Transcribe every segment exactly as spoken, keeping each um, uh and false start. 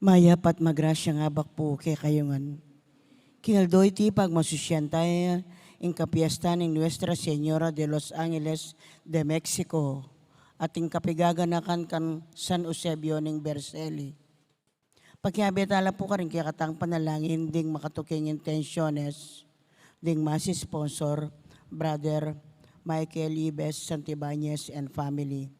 Mayap at magrasyang abak pu kekayu ngan. King aldo iti pagmasusyan taya ing kapiestan ning Nuestra Señora de los Angeles de Mexico at ing kapigaganakan kang San Eusebio ning Vercelli. Pakiabe tala pu karing kekatang panalangin ding makatuking intensyones ding Mass sponsor, Brother Michael Ibes Santibanez and family.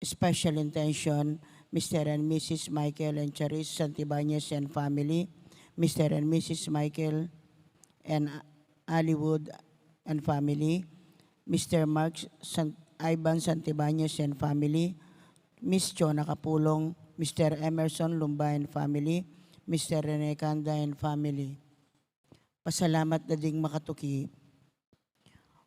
Special intention, Mister and Missus Michael and Charis Santibanez and family, Mister and Missus Michael and Hollywood and family, Mister Mark San-, Ivan Santibanez and family, Miss Chona Kapulong, Mister Emerson Lumba and family, Mister Rene Canda and family. Pasalamat da ding makatuki.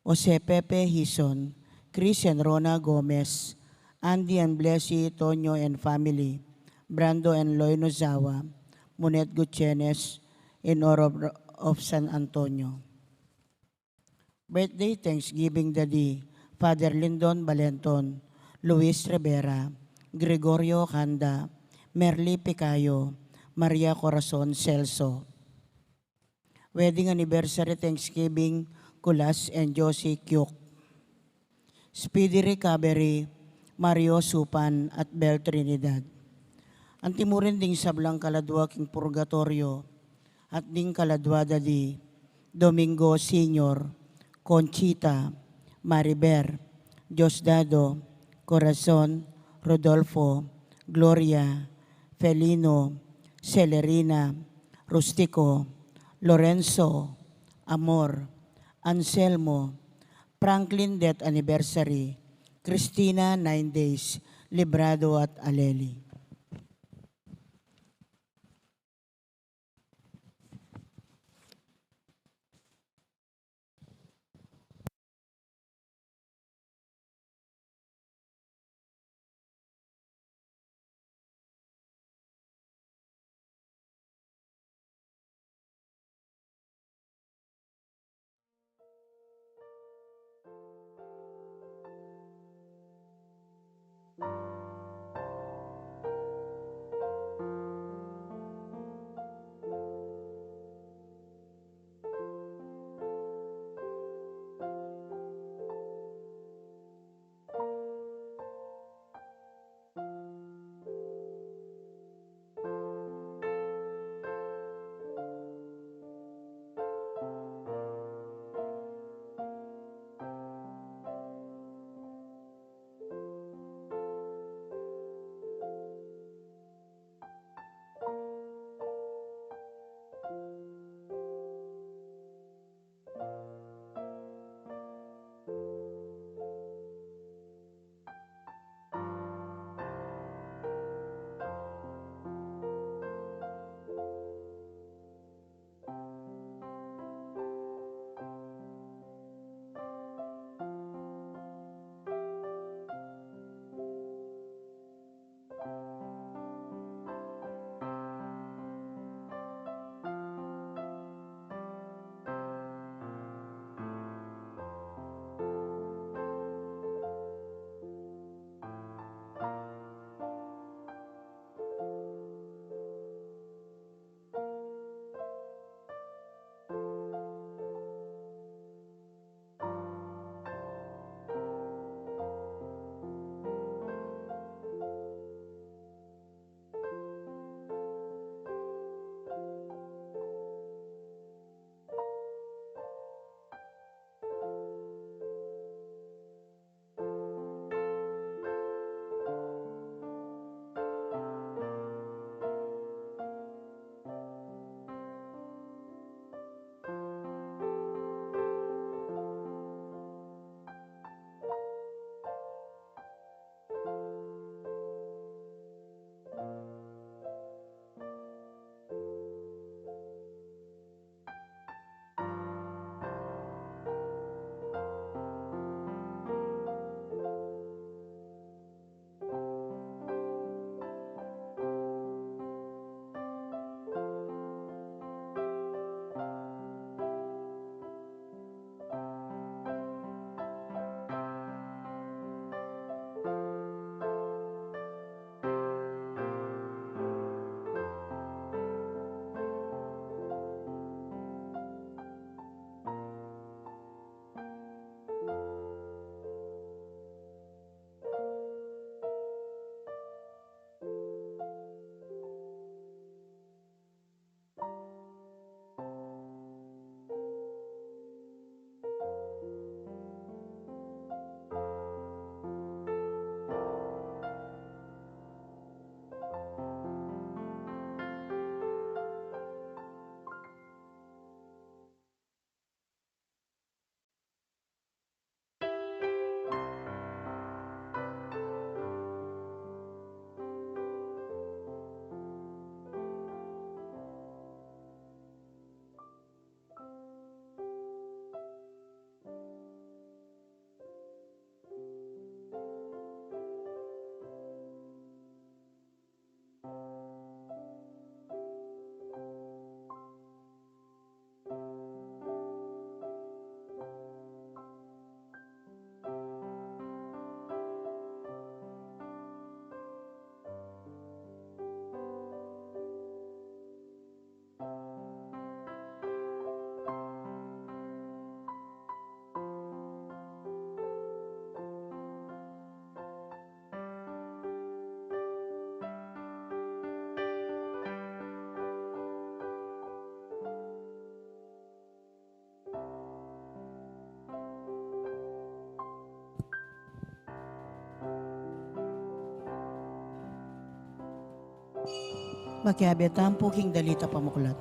Jose Pepe Hizon, Chris and Rona Gomez, Andy and Blessy Tonyo and family, Brando and Loy Nozawa, Monet Gutierrez, in honor of, of San Antonio. Birthday Thanksgiving da di Father Lindon Balenton, Luis Rivera, Gregorio Canda, Merly Picayo, Maria Corazon Celso. Wedding anniversary Thanksgiving, Kulas and Josie Kyuk. Speedy recovery, Mario Supan at Bel Trinidad. Antimurin ding sablang kaladua king purgatoryo, at ding kaladua da di Domingo Senior, Conchita, Mariber, Diosdado, Corazon, Rodolfo, Gloria, Felino, Celerina, Rustico, Lorenzo, Amor, Anselmo, Franklin death anniversary, Christina nine days, Librado at Aleli. Makiabe tamu pu king Dalita Pamuklat.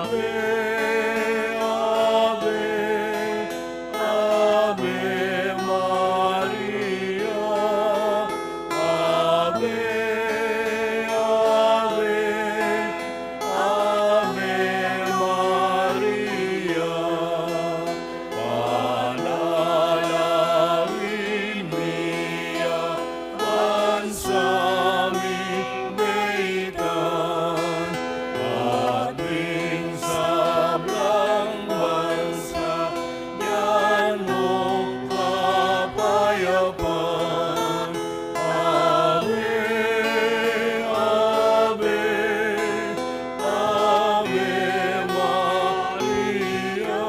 Ave, Ave, Ave Maria, Ave, Ave, Ave Maria. Panalangin mi ya ban sa ming meitan, at ding sablang bansa nyan o kapayapan. Ave, Ave, Ave Maria,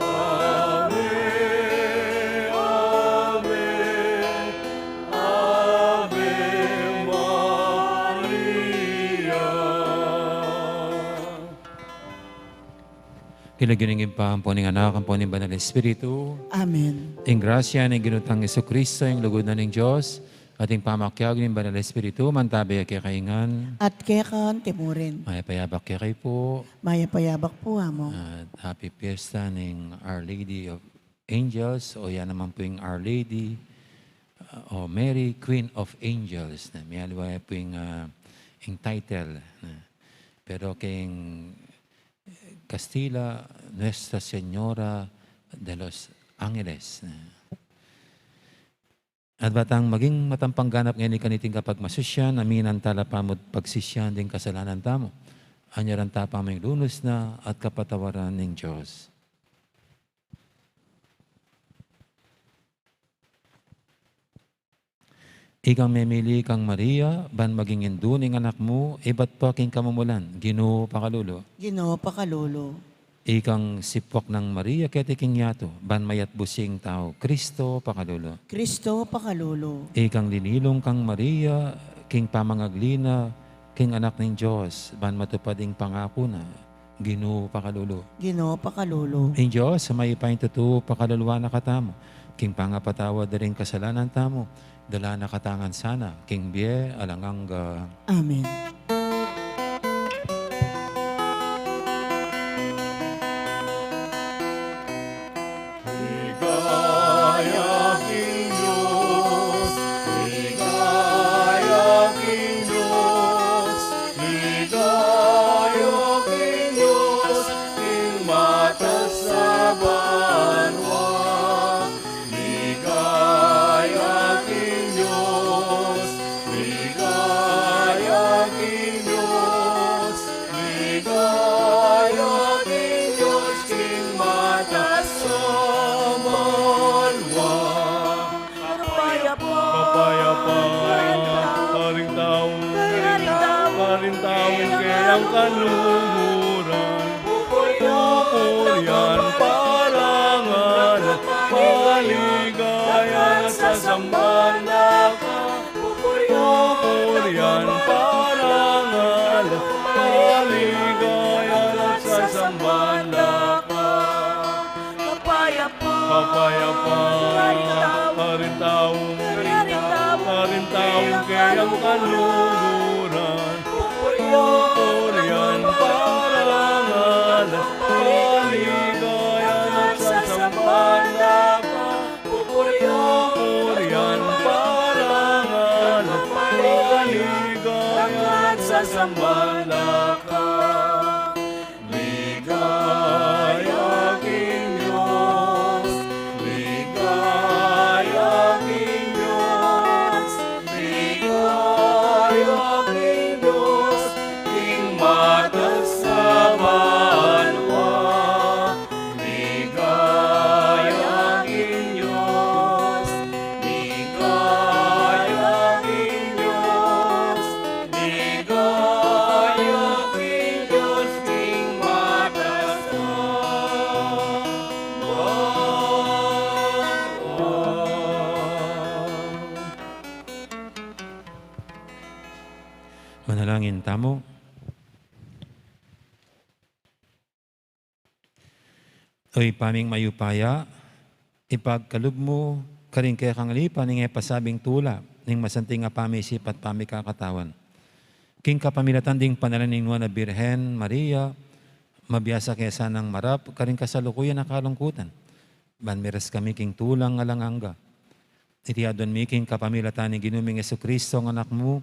Ave, Ave, Ave Maria. King lagyu ning Ibpa, ampo ning Anak, ampo ning Banal Espiritu. Amen. Ing grasya ning Ginu tang Jesucristo, ing lugud na ning Dios, at ing pamakiabe ning Banal Espiritu, mantabe ya kekayu ngan. At keka antimurin. Mayap a yabak kekayu pu. Mayap a yabak pu, Among. At happy fiesta ning Our Lady of Angels, o ya naman pu ing Our Lady, uh, o Mary, Queen of Angels, ne. Miyaliwa ya pu ing, uh, ing title, ne. Pero king Kastila, Nuestra Señora de los Angeles, ne. At ba tang maging matampang ganap ngeni kaniting kapagmasusyan, aminan tala pa mu't pagsisian ding kasalanan tamu. Anyaran ta pa mu ing lunus na at kapatawaran ning Dios. Ikang memili kang Maria, ban maging indu ning anak mu, ibat pa king kamumulan, Ginu pakalulu. Ginu pakalulu. Ikang sipwak nang Maria keti king yatu, ban mayatbus ing tau, Kristo pakalulu. Kristo pakalulu. Ikang linilung kang Maria king pamangagli na king Anak ning Dios, ban matupad ing pangaku na, Ginu pakalulu. Ginu pakalulu. Ing Dios a mayupaya king tutu pakaluluan na katamu, king pangapatawad da ring kasalanan tamu, dala na katamu ngan sana king bie alang angga. Amen. Ligaya king Dios, ligaya king Dios, ligaya king Dios, king matas a banua. Ligaya king Dios, ligaya king Dios, ligaya king Dios, king matas a banua. Kapayapa, kapayapa, karing tau, karing tau, karing tau, kayang kaluguran, pupurian parangalan, maligaya, sasamban da ka, pupurian parangalan, maligaya, sasamban da ka. Kapayapa, kapayapa, karing tau, karing tau, karing tau, kayang kaluguran, pupurian parangalan, maligaya, sasamban da ka, pupurian parangalan, maligaya, sasamban da ka. Ligaya king Dios, ligaya king Dios, ligaya tamu. O Ibpa ming mayupaya, ipagkalub mu karing kekang lipa ning e pasabing tula ning masanting a pamisipan at pamikakatawan. King kapamilatan ding panalangin ning Nuan a Birhen Maria, mabiasa ke sanang marap karing kasalukuyan a kalungkutan, ban miras kami king tulang alang angga. Iti aduan mi king kapamilatan ning Ginu ming Jesucristo, a Anak mu,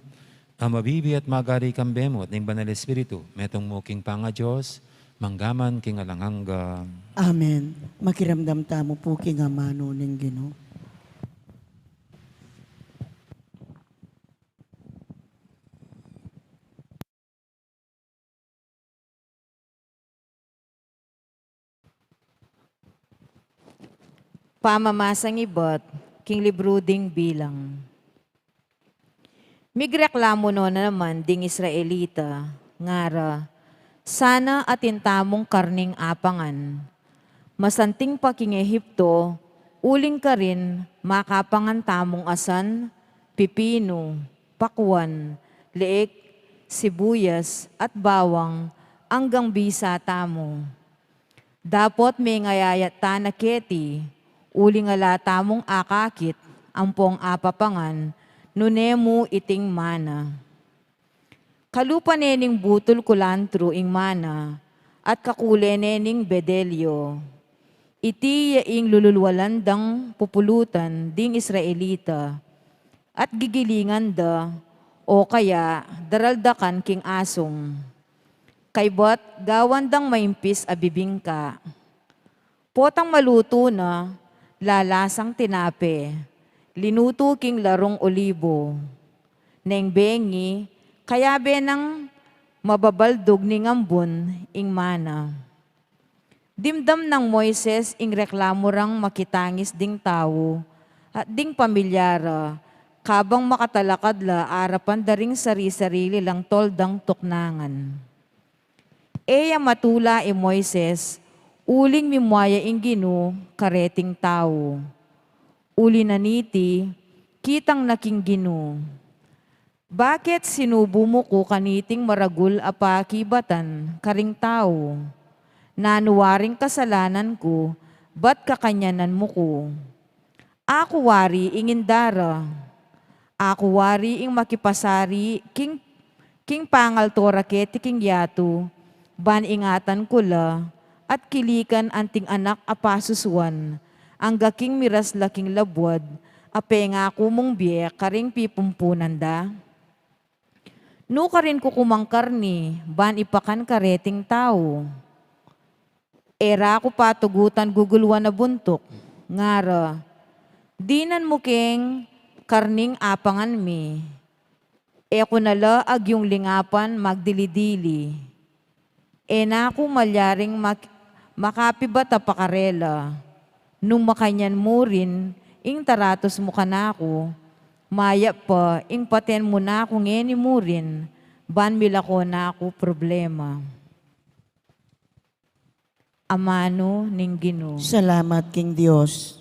a mabibie at magari kambe mu at ning Banal Espiritu, metung mu king pangaDios, mangga man king alang angga. Amen. Makiramdam tamu pu king amanu ning Ginu. Pamamasang ibat king libru ding Bilang. Migreklamu no na naman ding Israelita, ngara, "Sana atin tamung karning apangan. Masanting pa king Ehipto, uling karin makapangan tamung asan, pipinu, pakwan, leek, sibuyas, at bawang, anggang bisa tamu. Dapot mengayayat tana keti, uling ala tamung akakit ampong apapangan, nune mu iting mana." Kalupa ne ning butul kulantru ing mana, at kakule ne ning bedelyo. Iti ya ing lululwalan dang pupulutan ding Israelita, at gigilingan da, o kaya daraldakan king asung. Kaybat gawan dang maimpis a bibingka. Potang malutu na, lalasang tinape, linutu king larung olibo. Neng bengi, kayabe nang mababaldug ning ambun ing mana. Dimdam nang Moises ing reklamu rang makitangis ding tau at ding pamilya ra, kabang makatalakad la arapan da ring sari-sarili lang toldang tuknangan. E ya matula i Moises, uling mimwaya ing Ginu kareting tau. Uli na niti, kitang na king Ginu, "Bakit sinubu mu ku kaniting maragul a pakibatan karing tau? Nanu waring kasalanan ku, ba't kakanyanan mu ku? Aku wari ing inda ra. Aku wari ing makipasari king, king pangalto ra keti king yatu, ban ingatan ku la, at kilikan anting anak a pasusuan, angga king miras la king labuad a pengaku mung bie karing pipumpunan da? Nukarin ku ku mang karni ban ipakan kareting tau?" E ra ku patugutan guguluan a buntuk, ngara, "Dinan mu keng karning apangan mi. E ku na la agyung lingapan magdili-dili. E na ku malyaring mak-, makapibat a pakarela. Nung makanyan mu rin ing taratus mu kanaku, mayap pa ing paten mu na ku ngeni mu rin, ban milako na ku problema." Amanu ning Ginu. Salamat king Dios.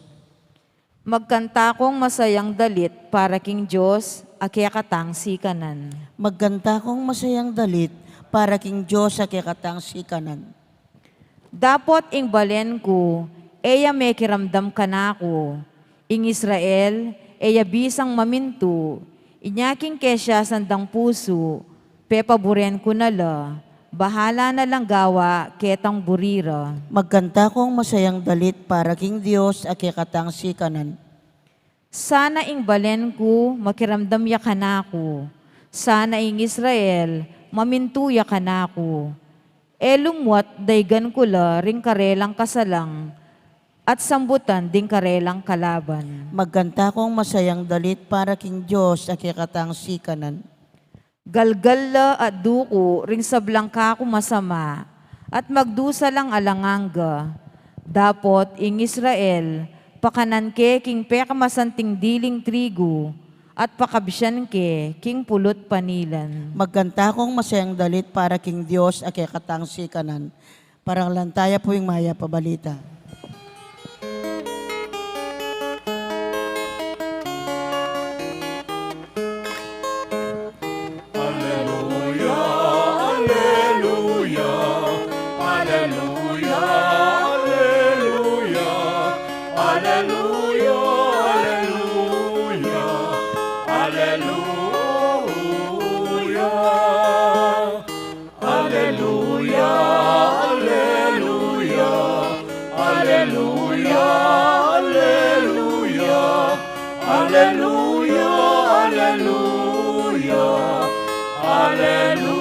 Magkanta kong masayang dalit para king Dios a kekatang sikanan. Magkanta kong masayang dalit para king Dios a kekatang sikanan. Dapot ing balen ku, e ya mekiramdam kanaku, ing Israel, e ya bisang mamintu, inya king kesiasan dang pusu, pepaburen ku na la, bahala na lang gawa ketang buri ra. Magkanta kong masayang dalit para king Dios a kekatang sikanan. Sana ing balen ku makiramdam ya kanaku, sana ing Israel mamintu ya kanaku. E lumwat daigan ku la ring karelang kasalang, at sambutan ding karelang kalaban. Magkanta kong masayang dalit para king Dios a kekatang sikanan. Galgal la at duku ring sablang kaku masama, at magdusa lang alang angga. Dapot ing Israel, pakanan ke king pekamasanting diling trigu, at pakabsian ke king pulut panilan. Magkanta kong masayang dalit para king Dios a kekatang sikanan. Parangalan taya pu ing mayap a balita. Aleluya, aleluya, aleluya, aleluya, aleluya. Aleluya, aleluya, aleluya, aleluya, aleluya, aleluya, aleluya.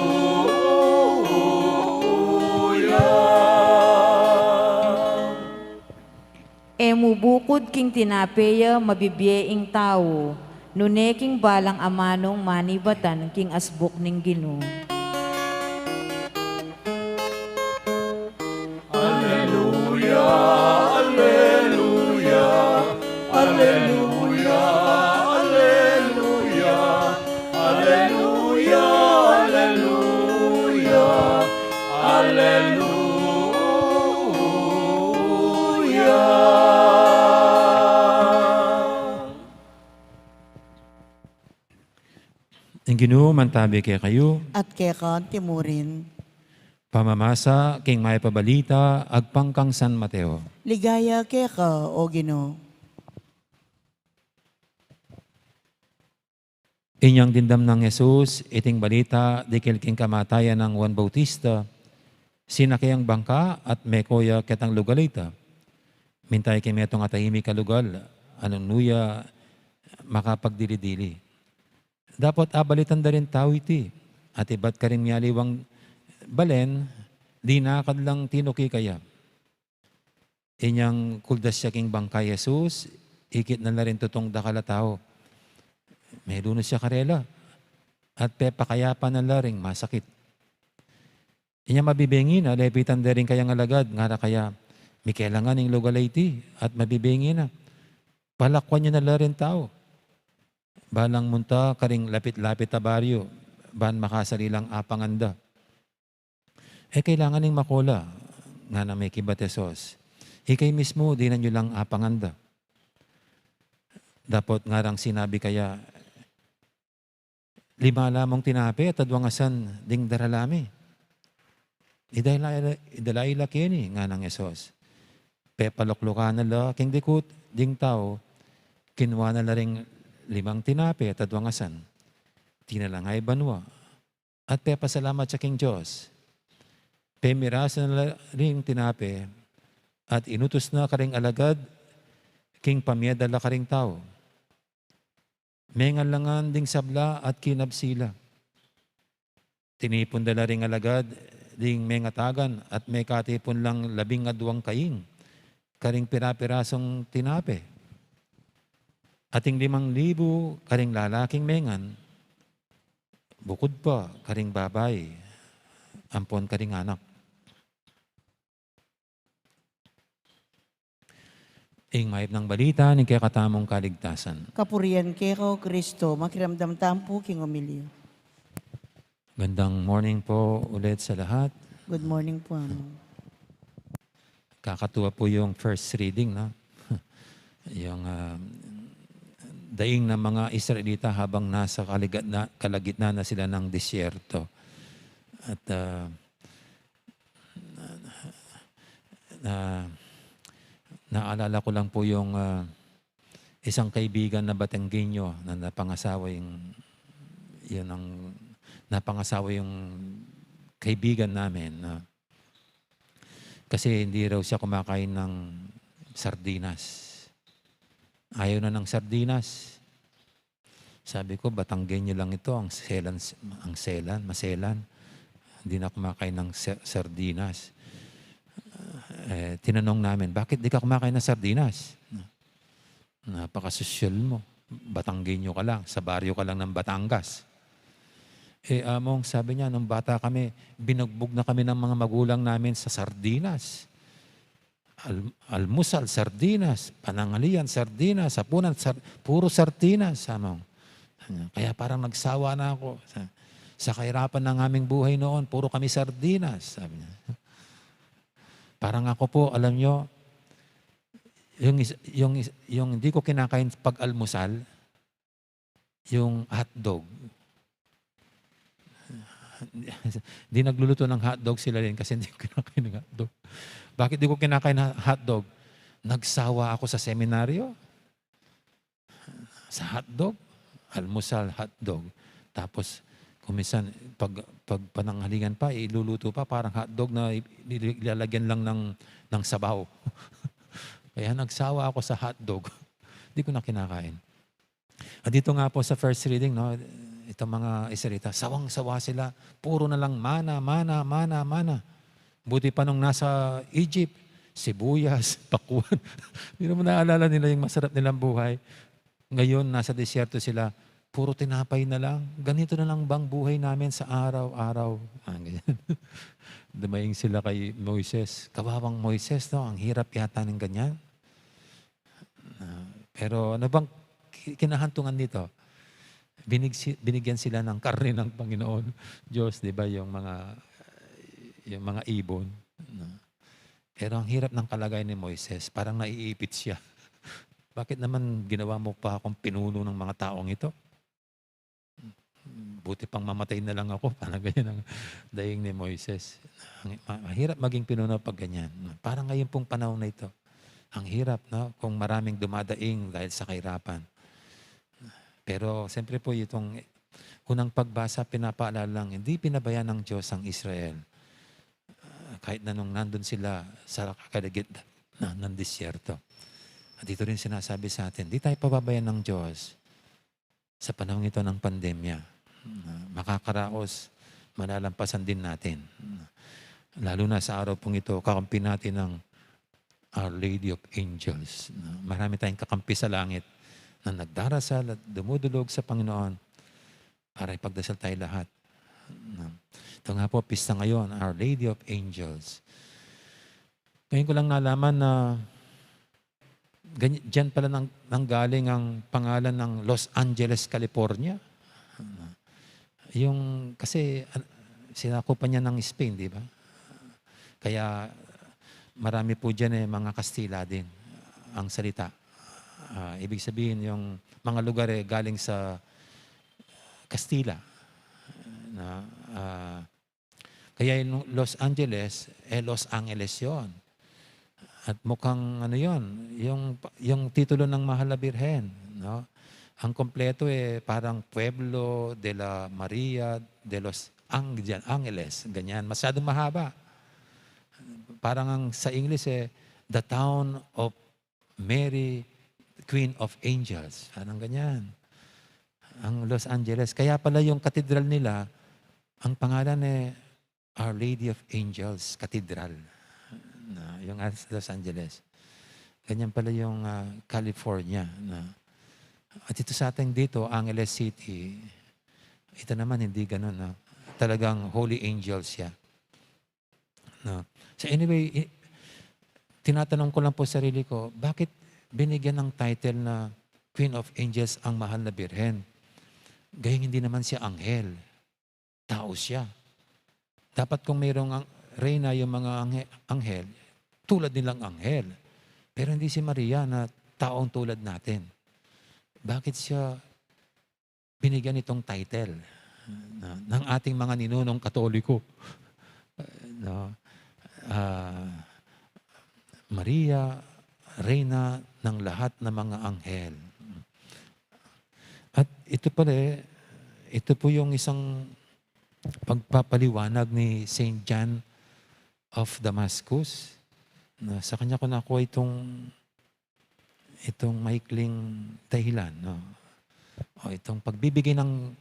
E mu bukud king tinape ya mabibie ing tau, nune king balang amanung manibatan king asbuk ning Ginu. Aleluya, aleluya, aleluya, aleluya, aleluya, aleluya, aleluya. Ing Ginu mantabi kekayu. At keka antimurin. Pamamasa king Mayap a Balita agpang kang San Mateo. Ligaya keka, O Ginu. Inyang dimdam nang Jesus iting balita dikil king kamatayan nang Juan Bautista, sinake yang bangka at meko ya ketang lugal a ita. Minta ya king metung a tahimik a lugal, a nung nu ya makapagdili-dili. Dapot abalitan da ring tau iti, at ibat karing mialiwang balen, dinakad lang tinuki kaya. Inyang kuldas ya king bangka i Jesus, ikit na la ring tutung dakal a tau. Melunus ya karela, at pepakayapan na la ring masakit. Inyang mabibengi na, lepitan da ring kayang alagad, ngara kaya, mikelangan ing lugal a iti, at mabibengi na. Palakwan yu na la ring tau. Balang munta karing lapit-lapit a baryu, ban makasali lang apangan da. E kailangan ing makola, ngana mekibat i Jesus. Ikayu mismu, dinan yu lang apangan da. Dapot ngarang sinabi kaya, lima la mung tinape at adwang asan ding darala mi. Idala, idala yu la keni, nganang Jesus. Pepaluklukan na la king dikut ding tau, kinua na la ring limang tinape at adwang asan. Tinalangay banua. At pepasalamat ya king Dios. Pemirasan na la ring tinape, at inutus na karing alagad king pamiadala karing tau. Mengan la ngan ding sabla at kinabsi la. Tinipun da la ring alagad ding mengatagan at mekatipun lang labing adwang kaing karing pira-pirasung tinape. At ing limang libu karing lalaking mengan, bukud pa karing babai, ampon karing anak. Ing mayap nang balita ning kekatamung kaligtasan. Kapurian keka, O Kristo. Makiramdam tamu pu king homilya. Gandang morning po ulit sa lahat. Good morning po, Among. Kakatua po yung first reading, no? Yung, ah, daing ng mga Israelita habang nasa kaligitna-, kalagitnaan na sila ng disyerto. At, ah, na, na, naalala ko lang po yung, ah, isang kaibigan na Batanggenyo na napangasawa yung, yun ang napangasawa yung kaibigan namin, no? Kasi hindi raw siya kumakain ng sardinas. Ayaw na ng sardinas. Sabi ko, "Batanggenyo lang ito, ang selan, ang selan, maselan. Hindi na kumakain ng sa-, sardinas." Eh, tinanong namin, "Bakit di ka kumakain ng sardinas?" "Napakasosyal mo. Batanggenyo ka lang, sa baryo ka lang ng Batangas." "Eh, Among," sabi niya, "nung bata kami, binugbog na kami ng mga magulang namin sa sardinas. Al-, almusal, sardinas, pananghalian, sardinas, hapunan, sar-, puro sardinas, Among. Kaya parang nagsawa na ako sa, sa kahirapan ng aming buhay noon, puro kami sardinas," sabi niya. Parang ako po, alam nyo, yung is-, yung is-, yung hindi ko kinakain pag almusal, yung hotdog. Di nagluluto ng hotdog si Lalen kasi hindi ko kinakain ng hotdog. Bakit di ko kinakain ng hotdog? Nagsawa ako sa seminaryo. Sa hotdog, almusal, hotdog. Tapos, kung minsan, pag, pag pananghalian pa, iluluto pa, parang hotdog na i-, i-, ilalagyan lang ng, ng sabaw. Kaya nagsawa ako sa hotdog. Di ko na kinakain. At dito nga po sa first reading, no, itong mga Israelita, sawang-sawa sila. Puro na lang mana, mana, mana, mana. Buti pa nung nasa Egypt, sibuyas, pakwan. Hindi naman naalala nila yung masarap nilang buhay. Ngayon, nasa disyerto sila, puro tinapay na lang. Ganito na lang bang buhay namin sa araw-araw? Ah, ganyan. Dumating sila kay Moises. Kawawang Moises, no? Ang hirap yata ng ganyan. Ah, pero ano bang ki-, kinahantungan nito? Binig-, binigyan sila ng karne ng Panginoon Diyos, di ba? Yung mga, yung mga ibon. No? Pero ang hirap ng kalagayan ni Moises, parang naiipit siya. "Bakit naman ginawa mo pa akong pinuno ng mga taong ito? Buti pang mamatay na lang ako." Parang ganyan ang dating ni Moises. Ang, ma-, mahirap maging pinuno pag ganyan. Parang ngayon pong panahon na ito, ang hirap, no? Kung maraming dumadaing dahil sa kahirapan. Pero siyempre po, itong unang pagbasa, pinapaalala lang, hindi pinabayaan ng Diyos ang Israel. Ah, kahit na nung nandun sila sa kalagitnaan ng disyerto. At dito rin sinasabi sa atin, di tayo pababayaan ng Diyos sa panahong ito ng pandemya. Ah, makakaraos, malalampasan din natin. Lalo na sa araw pong ito, kakampi natin ang Our Lady of Angels. Marami tayong kakampi sa langit na nagdarasal at dumudulog sa Panginoon para ipagdasal tayo lahat. Ito nga po, pista ngayon, Our Lady of Angels. Ngayon ko lang nalaman na ganyan, diyan pala nang, nanggaling ang pangalan ng Los Angeles, California. Yung, kasi, an-, sinakupan niya ng Spain, di ba? Kaya marami po diyan, eh, mga Kastila din ang salita. Ah, ibig sabihin, yung mga lugar, eh, galing sa Kastila. Na, ah, kaya yung Los Angeles, eh, Los Angeles yon. At mukhang ano yon, yung, yung titulo ng Mahal na Birhen, no? Ang kompleto, eh, parang Pueblo de la Maria de los Ang-, Angeles, ganyan. Masyadong mahaba. Parang ang sa English, eh, the town of Mary, Queen of Angels. Parang ganyan. Ang Los Angeles. Kaya pala yung katedral nila, ang pangalan, eh, Our Lady of Angels Cathedral. Na, yung as-, Los Angeles. Ganyan pala yung, ah, California. Na. At ito sa atin dito, Angeles City, ito naman hindi ganun. Na. Talagang holy angels siya. No? So anyway, i-, tinatanong ko lang po sarili ko, bakit binigyan ng title na Queen of Angels ang Mahal na Birhen? Gayong hindi naman siya anghel. Tao siya. Dapat kung mayroong ang-, reyna yung mga anghe-, anghel, tulad nilang anghel. Pero hindi si Maria na taong tulad natin. Bakit siya binigyan itong title, no, ng ating mga ninunong Katoliko, no? Ah, Maria, Reyna ng lahat ng mga anghel. At ito pala, eh, ito po yung isang pagpapaliwanag ni Saint John of Damascus, na sa kanya ko nakuha itong itong maikling dahilan, no? O itong pagbibigay ng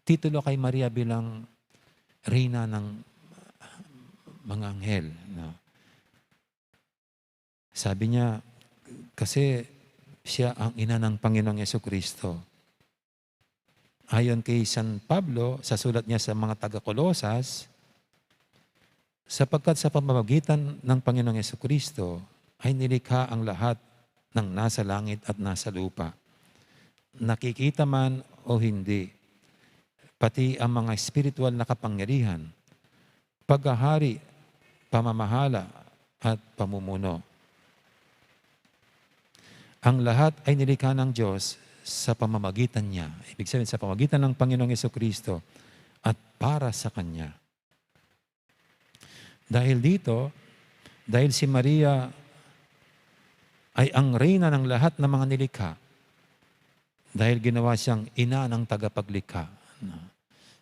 titulo kay Maria bilang Reyna ng mga Anghel, no? Sabi niya, kasi siya ang ina ng Panginoong Yesu Kristo. Ayon kay San Pablo, sa sulat niya sa mga taga-Colosas, "Sapagkat sa pamamagitan ng Panginoong Yesu Kristo ay nilikha ang lahat ng nasa langit at nasa lupa, nakikita man o hindi, pati ang mga espiritual na kapangyarihan, paghahari, pamamahala, at pamumuno. Ang lahat ay nilikha ng Diyos sa pamamagitan niya." Ibig sabihin, sa pamamagitan ng Panginoong Yesu Kristo, at para sa kanya. Dahil dito, dahil si Maria ay ang reyna ng lahat ng mga nilikha, dahil ginawa siyang ina ng tagapaglikha. No?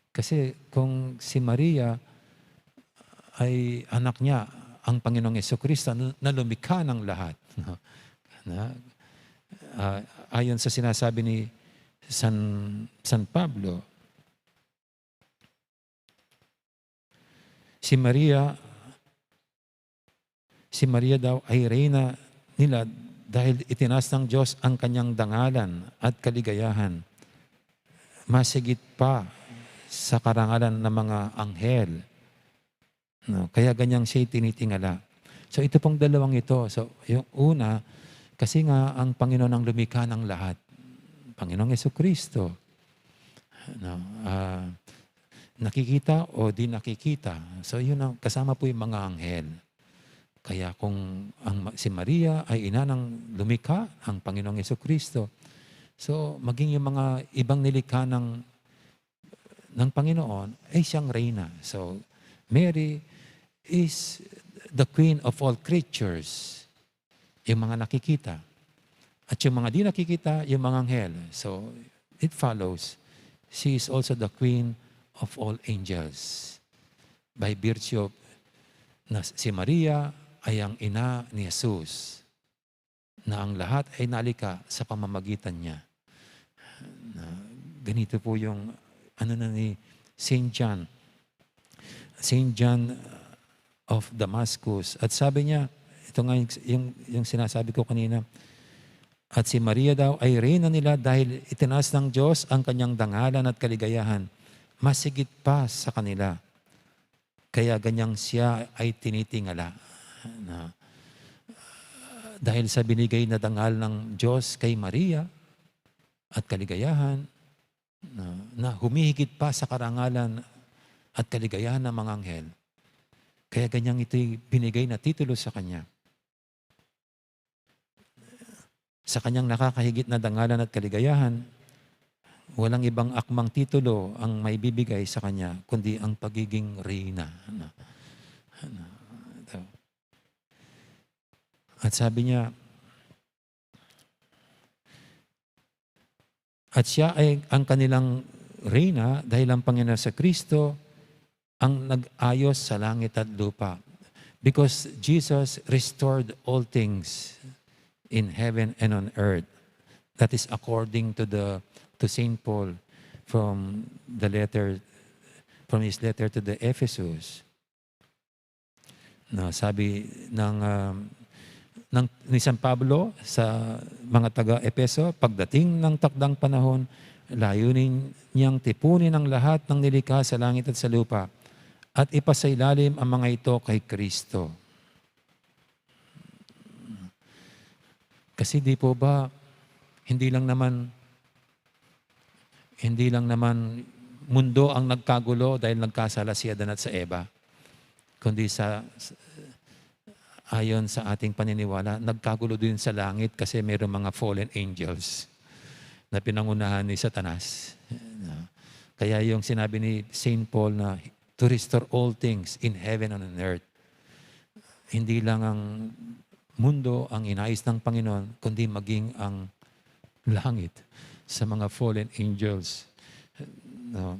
Kasi kung si Maria ay anak niya, ang Panginoong Jesucristo na, na lumikha ng lahat. No? Na, ah, ayon sa sinasabi ni San, San Pablo, si Maria, si Maria daw ay reyna nila dahil itinaas ng Diyos ang kanyang dangalan at kaligayahan, masigit pa sa karangalan ng mga anghel. No? Kaya ganyan siya'y tinitingala. So, ito pong dalawang ito. So, yung una, kasi nga ang Panginoon ang lumikha ng lahat. Panginoong Jesucristo. No? Ah, nakikita o di nakikita. So, yun ang kasama po yung mga anghel. Kaya kung ang, si Maria ay ina ng lumikha, ang Panginoong Jesucristo, so maging yung mga ibang nilikha ng, ng Panginoon ay siyang reyna. So Mary is the queen of all creatures. Yung mga nakikita. At yung mga di nakikita, yung mga anghel. So, it follows, she is also the queen of all angels. By virtue of na si Maria ay ang ina ni Jesus, na ang lahat ay nalikha sa pamamagitan niya. Na ganito po yung ano na ni Saint John. Saint John of Damascus. At sabi niya, ito nga yung, yung, yung sinasabi ko kanina, at si Maria daw ay reyna nila dahil itinaas ng Diyos ang kanyang dangalan at kaligayahan. Masigit pa sa kanila. Kaya ganyang siya ay tinitingala. Na, dahil sa binigay na dangal ng Diyos kay Maria at kaligayahan, na, na humihigit pa sa karangalan at kaligayahan ng mga anghel. Kaya ganyang ito'y binigay na titulo sa kanya. Sa kanyang nakakahigit na dangalan at kaligayahan, walang ibang akmang titulo ang maibibigay sa kanya, kundi ang pagiging reyna. Ano? Ano? Ito. At sabi niya, at siya ay ang kanilang reyna dahil ang Panginoon sa Kristo ang nag-ayos sa langit at lupa. Because Jesus restored all things in heaven and on earth. That is according to the, to Saint Paul from the letter, from his letter to the Ephesus. No, sabi ng, um, ng, ni San Pablo sa mga taga-Efeso, pagdating ng takdang panahon, layunin niyang tipunin ang lahat ng nilikha sa langit at sa lupa at ipasailalim ang mga ito kay Kristo. Kasi di po ba, hindi lang naman, hindi lang naman mundo ang nagkagulo dahil nagkasala si Adan at sa Eva, kundi sa, sa, ayon sa ating paniniwala, nagkagulo din sa langit kasi mayroong mga fallen angels na pinangunahan ni Satanas. Kaya yung sinabi ni Saint Paul na, "To restore all things in heaven and on earth." Hindi lang ang mundo ang inayos ng Panginoon, kundi maging ang langit sa mga fallen angels. No?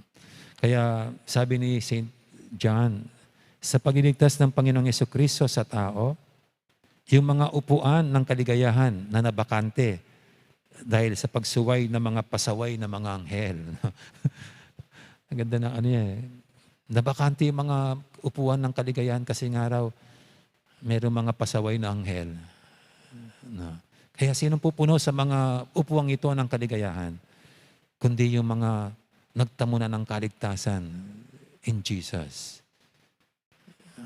Kaya sabi ni Saint John, sa pagliligtas ng Panginoong Yesu Kristo sa tao, yung mga upuan ng kaligayahan na nabakante dahil sa pagsuway ng mga pasaway na mga anghel. Ang ganda ng ano yan eh. Nabakante yung mga upuan ng kaligayahan kasi nga raw mayroong mga pasaway na anghel. No? Kaya sinong pupuno sa mga upuang ito ng kaligayahan? Kundi yung mga nagtamo na ng kaligtasan in Jesus.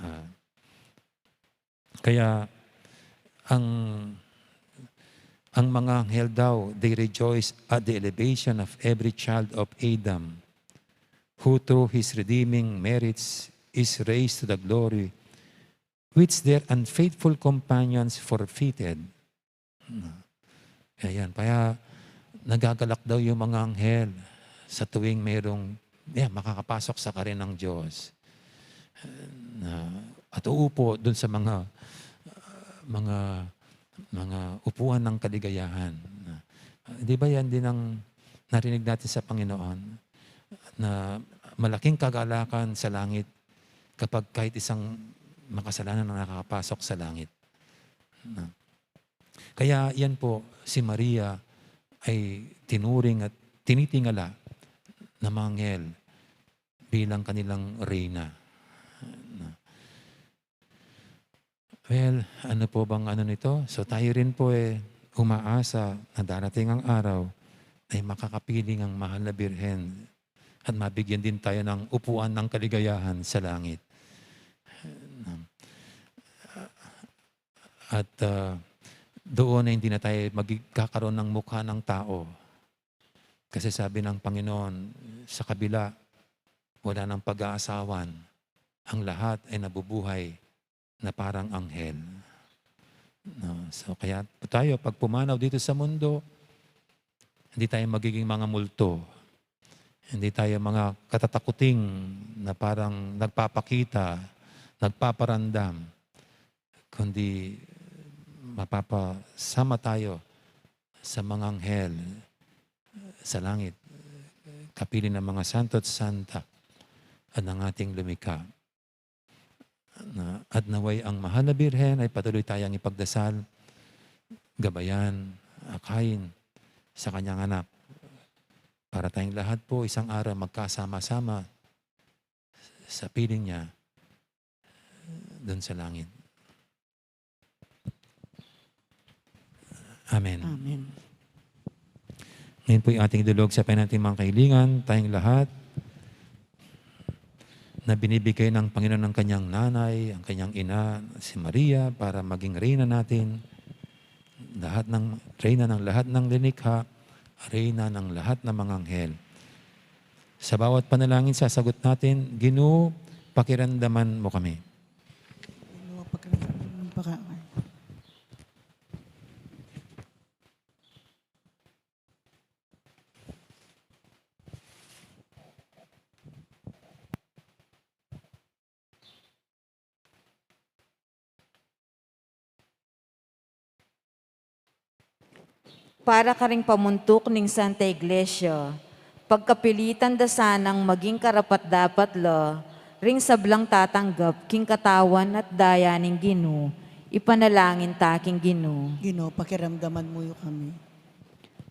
Ah, kaya ang, ang mga anghel daw, they rejoice at the elevation of every child of Adam, who through his redeeming merits is raised to the glory which their unfaithful companions forfeited. Ayan, kaya nagagalak daw yung mga anghel sa tuwing mayroong yeah, makakapasok sa karaynan ng Diyos. Na, at uupo dun sa mga, mga, mga upuan ng kaligayahan. Na, di ba yan din ang narinig natin sa Panginoon? Na malaking kagalakan sa langit kapag kahit isang makasalanan ang nakakapasok sa langit. Na, kaya yan po, si Maria ay tinuring at tinitingala ng mga anghel bilang kanilang reyna. Well, ano po bang ano nito? So tayo rin po eh, umaasa na darating ang araw ay makakapiling ang mahal na Birhen at mabigyan din tayo ng upuan ng kaligayahan sa langit. At ah, doon ay hindi na tayo magkakaroon ng mukha ng tao. Kasi sabi ng Panginoon, sa kabila, wala nang pag-aasawan. Ang lahat ay nabubuhay na parang anghel. No? So, kaya po tayo, pag pumanaw dito sa mundo, hindi tayo magiging mga multo. Hindi tayo mga katatakuting na parang nagpapakita, nagpaparandam, kundi mapapasama tayo sa mga anghel sa langit, kapiling ng mga santo at santa at ng ating lumikha. Na, at naway ang mahal na Birhen ay patuloy tayong ipagdasal, gabayan, akayin sa kanyang anak. Para tayong lahat po isang araw magkasama-sama sa piling niya dun sa langit. Amen. Amen. Ngayon po'y ating idulog sa Panginoon ating mga kahilingan, tayong lahat na binibigay ng Panginoon ng kanyang nanay, ang kanyang ina, si Maria, para maging reyna natin, lahat ng, reyna ng lahat ng linikha, reyna ng lahat ng mga anghel. Sa bawat panalangin, sasagot natin, "Ginu, pakiramdaman mo kami." Ginu, pakiramdaman mo kami. Para karing pamuntuk ning Santa Iglesia, pagkapilitan da sanang maging karapat-dapat la ring sablang tatanggap king katawan at daya ning Ginu, ipanalangin ta king Ginu. Ginu, pakiramdaman mu kami.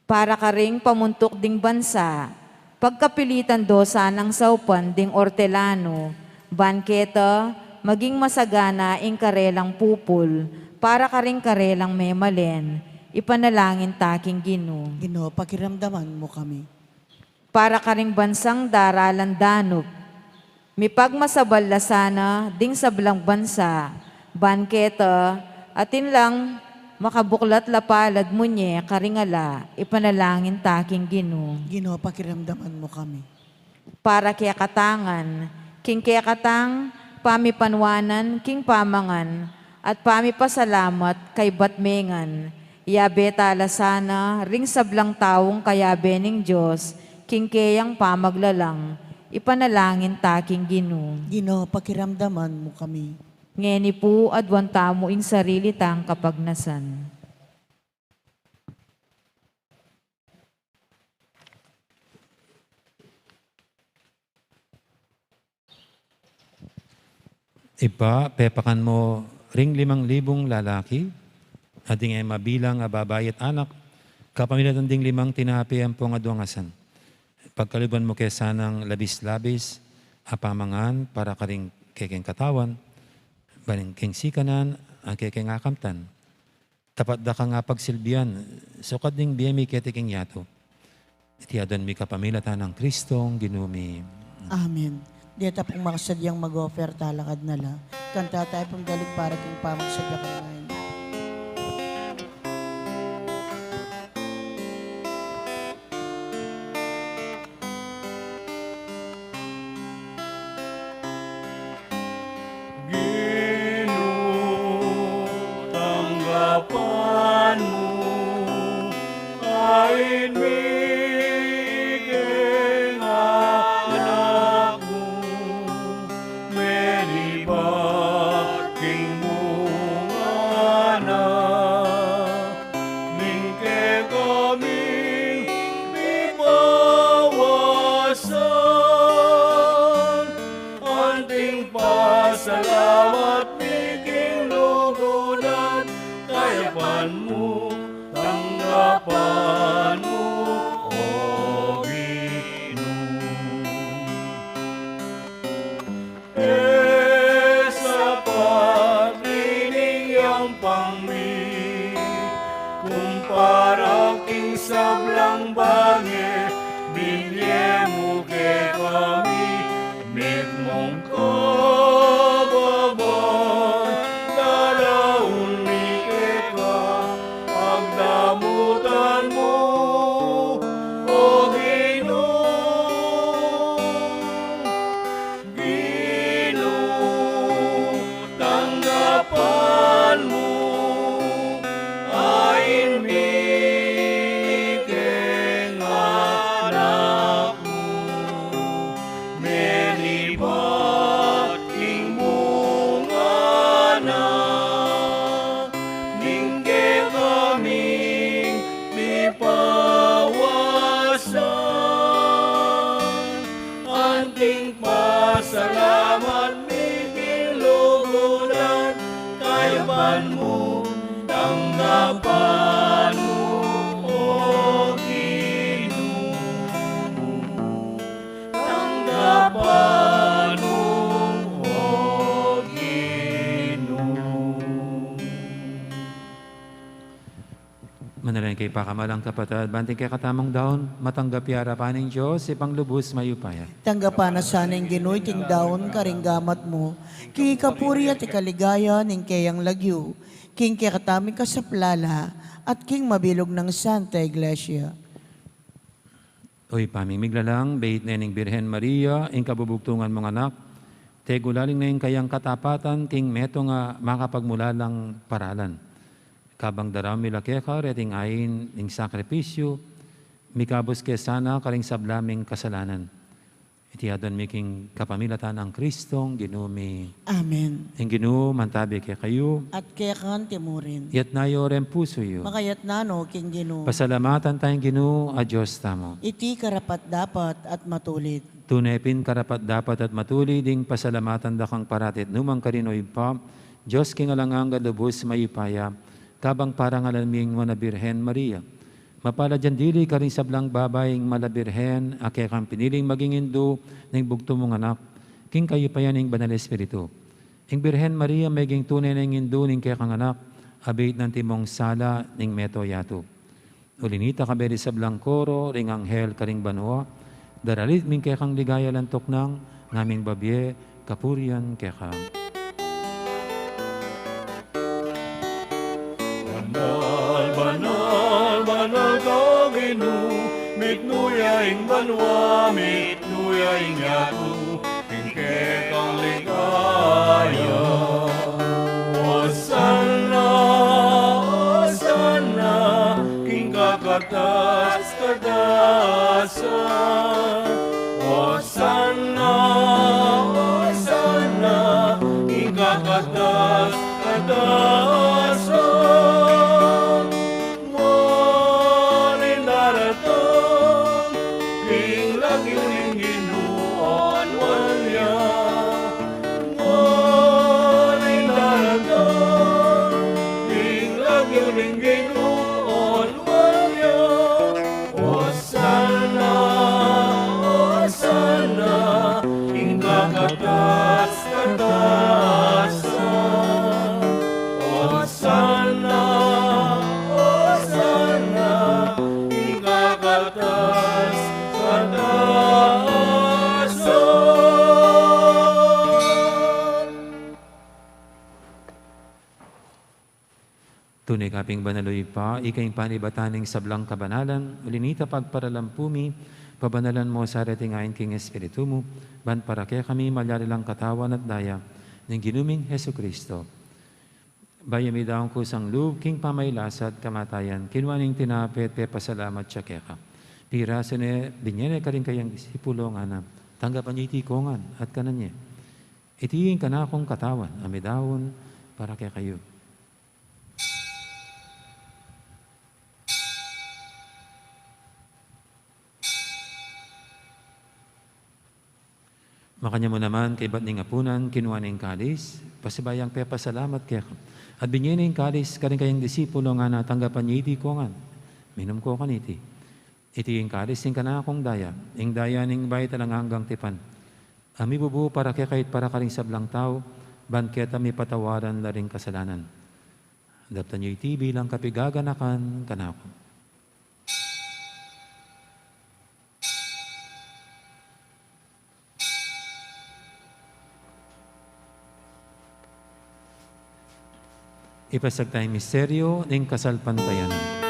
Para karing pamuntuk ding bansa, pagkapilitan do sanang saupan ding ortelanu, ban keta maging masagana ing karelang pupul, para karing karelang memalen, ipanalangin ta king Ginu. Ginu, pakiramdaman mu kami. Para karing bansang daralan danup, mipagmasabal la sana ding sablang bansa, ban keta atin lang makabuklat la palad munye karing ala, ipanalangin ta king Ginu. Ginu, pakiramdaman mu kami. Para kekatang ngan, king kekatang pamipanwanan king pamangan at pamipasalamat kaybat me ngan, yabe ta la sana ring sablang taung kayabe ning Dios king keyang pamaglalang, ipanalangin ta king Ginu. Ginu, pakiramdaman mu kami. Ngeni pu, aduan tamu ing sarili tang kapagnasan. Ibpa, pepakan mu ring limang libung lalaki, at ding e mabilang a babai at anak, kapamilatan ding limang tinape ampong aduang asan. Pagkaluban mu ke sanang labis-labis a pamangan para karing kekeng katawan, ban king sikanan a kekeng akamtan. Tapat da kang apagsilbian, sukat ding bie mi keti king yatu. Iti aduan mi kapamilatan nang Kristong Ginu mi. Amen. Deta pung makasadyang mag-offer, talakad na la. Kanta tayo pung dalig para king pamagsadya kanayan. Ginu, tanggapan mu, kain mi keng anak. mu, tanggapan mu, O Ginu. E sapat ning yampang mi, kumpara king sablang bage, binye mu kekami, mitmung kababan, daraun mi keka, pagdamutan mu, O Ginu. Ginu, tanggapan mu, ain mi keng anak mu, menibat king bunga na ning kekaming pipawasan. Anting pasalamat mi king lugud at kayapan mu, tanggapan mu, O Ginu. Tanggapan mu, O Ginu. Manalangin kayu, pakamalan kung kapatad, ban iting kekatamung daun matanggap ya arapan ning Dios, Ibpang lubus mayupaya. Tanggapan na sana ning Ginu iting daun karing gamat mu, king ikapuri at ikaligaya ning keyang lagyu, king kekatamung kasaplalan, at king mabilug nang Santa Iglesia. O Ibpa ming miglalang, bait ne ning Birhen Maria ing kabubugtungan mung anak, tegulaling ne ing kayang katapatan king metung a makapagmulalang paralan. Kabang daraun mi la keka reting ain ning sakripisyu, mikabus ke sana karing sabla ming kasalanan. Iti adwan mi king kapamilatan nang Kristong Ginu mi. Amen. Ing Ginu mantabi kekayu. At keka naman murin. Itas yu ring pusu yu. Makatas na no king Ginu. Pasalamatan taya ing Ginu a Dios tamu. Iti karapat-dapat at matulid. Tune pin karapat-dapat at matulid ing pasalamatan da kang parati at nukarin man, O Ibpa, Dios king alang angga, lubus mayupaya, kabang parangalan mi ing Nuan a Birhen Maria. Mapalad yang dili karing sablang babai, ing Nuan a Birhen a kekang piniling maging indu ning bugtung mung anak, king kayupayan ning Banal a Espiritu. Ing Birhen Maria meging tune nang indu ning kekang anak, abit nang timung sala ning meto yatu. Uli na nita, kayabe ring sablang koro ring anghel karing banua, daralit mi ing kekang ligaya alang tuknang, ngaming babie kapurian keka. Banal, banal, banal ka Ginu, mitmu ya ing banua, mitmu ya ing yatu, king kekang ligaya. Osana, Osana, king kakatas-katasan. Osana, Osana, king kakatas-katasan. Ngeni daratang ing lagyu ning Ginu, onuan ya. Ngeni daratang ing lagyu ning Ginu, onuan ya. Osana, Osana, king kakatas-katasan. Osana, Osana, king kakatas-katasan. Tune ka pin banal, O Ibpa, ika ing panibatan ning sablang kabanalan, uli na nita pagparalampu mi, pabanalan mu sa reting ain king Espiritu mu, ban para kekami malyari lang katawan at daya ning Ginu ming Jesucristo. Bayu mi daun kusang lub king pamagkasakit at kamatayan, kinua ne ing tinape at pepasalamat ya keka. Pirasu ne, binye ne karing kayang disipulo, ngana, tanggapan ye iti kongan at kanan ye. Iti ing kanakung katawan a midaun para kekayu. Makanyan mu naman kaybat ning apunan, kinua ne ing kalis, pasibayu yang pepasalamat keka, at binie ne ing kalis karing kayang disipulo, ngana, tanggapan ye iti ikong ngan, minum kayu kaniti. Iti ing kalis ning kanakung daya, ing daya ning bayu at alang anggang tipan, a mibubu para kekayu at para karing sablang tau, ban keta mipatawaran la ring kasalanan. Daptan yu iti bilang kapigaganakan kanaku. Ipasiag taya ing misteryu ning kasalpantayanan.